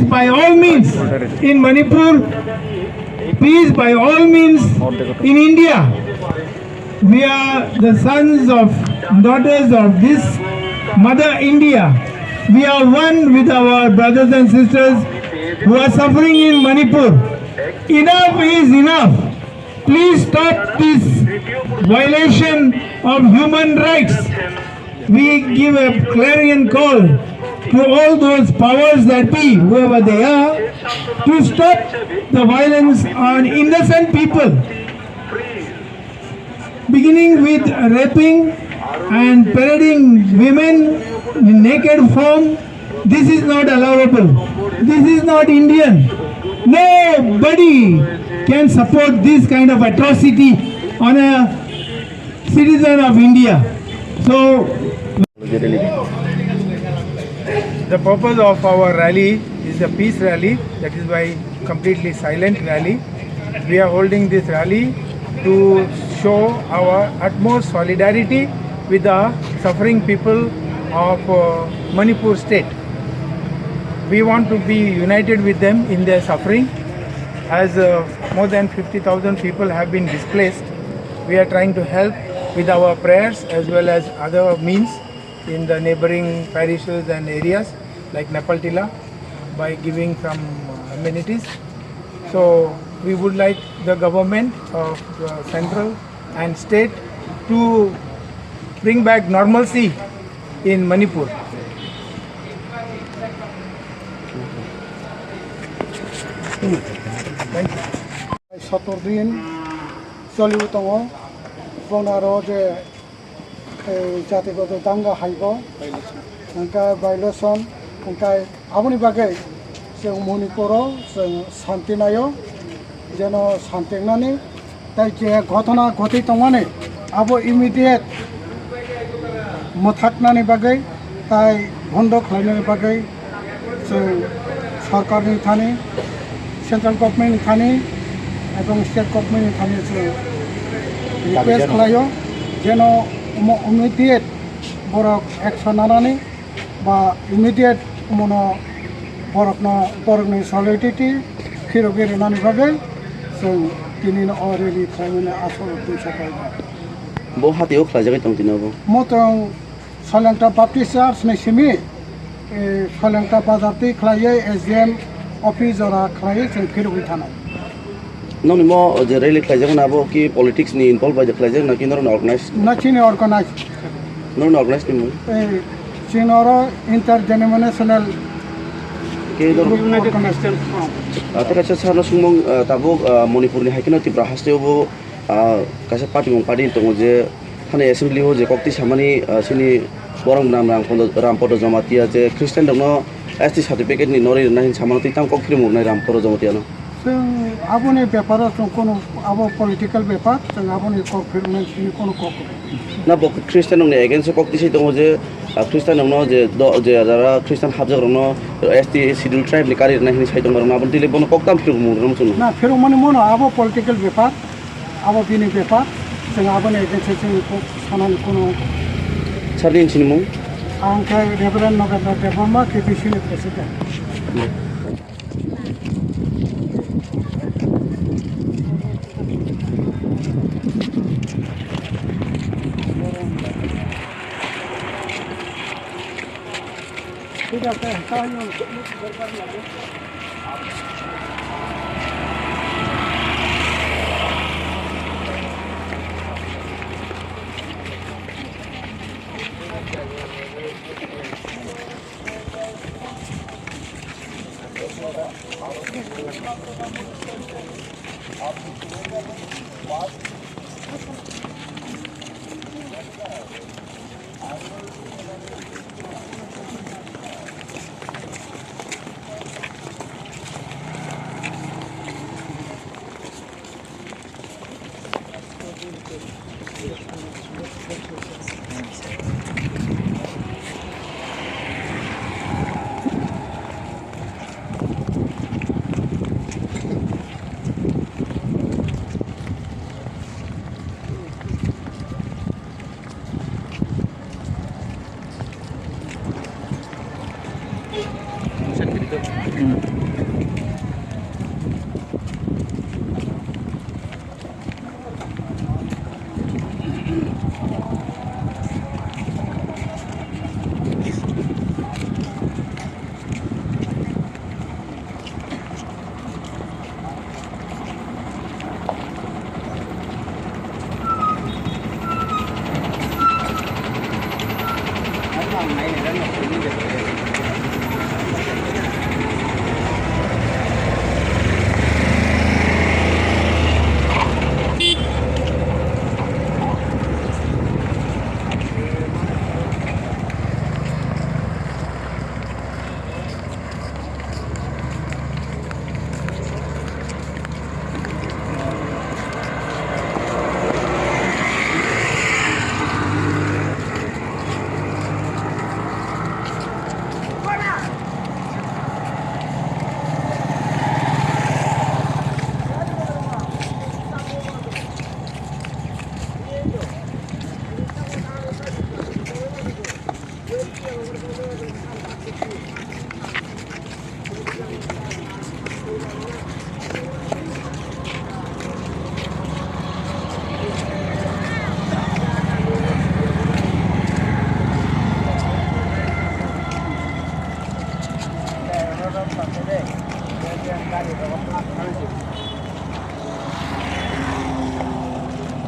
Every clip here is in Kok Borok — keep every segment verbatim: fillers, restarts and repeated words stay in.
By all means in Manipur, peace by all means in India. We are the sons of, daughters of this Mother India. We are one with our brothers and sisters who are suffering in Manipur. Enough is enough. Please stop this violation of human rights. We give a clarion call to all those powers that be, whoever they are, to stop the violence on innocent people, beginning with raping and parading women in naked form. This is not allowable. This is not Indian. Nobody can support this kind of atrocity on a citizen of India. So, the purpose of our rally is a peace rally, that is why completely silent rally. We are holding this rally to show our utmost solidarity with the suffering people of, uh, Manipur state. We want to be united with them in their suffering, as, uh, more than fifty thousand people have been displaced. We are trying to help with our prayers as well as other means in the neighboring parishes and areas like Nepaltila by giving some, uh, amenities. So we would like the government of, uh, central and state to bring back normalcy in Manipur. Thank you. Sotor din choliwi tongo, bono aro je, eh, jatigoto danga haibo, hingke violation, hingke aboni bagwi chwng Manipuro chwng santi naio, jeno santi wngnani, tei je ghotona ghotwi tongmani abo immediate mwthaknani bagwi tei bondo khlainani bagwi chwng sorkarni thani, central government ni thani ebong state government ni thani chwng request khlaio, jeno omo immediate borok action nanani ba immediate omono borokno, borokni solidarity khirogwi rwnani bagwi chwng tini o rally khlaimani aswk twi sapai. Bo hatio khlaijagwi tong tini obo? Mo tong Salengta Baptist Church ni simi, eh, Salengta bazar twi khlaiwi S D M office jora khlaiwi chwng phirogwi thanai. Nokni mo je rally khlaijak na, abo ki politics ni involve bai khlaijak na ki norokni organize? Na chini organize. Norokni organize ni mung? Eh, chini oro interdenominational ke dor United Christian Front. Ah, tei kaisa sarno sungmung, ah, tabuk, ah, Manipur ni hai kheno Tripura haste o bo, ah, kaisa party mung party tongo je thani assembly o je kokti samani, ah, chini borok nam Rampodo, Rampodo Jamatia je Christian rokno S T certificate ni norwi rwna hin samano tei tamo kok philmung nai Rampodo Jamatia no. Chwng aboni beparo chwng kono abo political bepar, chwng aboni kok philmung nai chini kono kok. Na bo Christian rokni against o kok tisai tongo je, ah, Christian rokno je do, je jara Christian hapjak rokno S T schedule tribe ni kari rwna hin sai tongma rokno aboni twi le bono kok tam philmung rwna muchung. Na philmung mani mono abo political bepar. Abo bini bepar, chwng aboni against-o chwng kok sanani kono. Sir, nini sinimung? Ang khe Reverend Nogendra Debbarma, K B C ni president.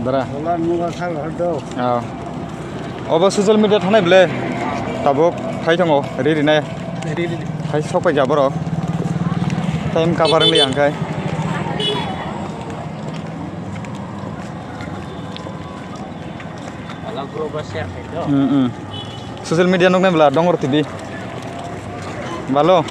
Dara. Ah. Obo social media thanai ble. Tabuk phai tongo, ri rinai. Ri ri. Phai sok pai ja borok. Time cover wngli ang khai. Alang pro ba share khai do. Hmm, hmm. Social media nuknai bla Dongor T V. Balo.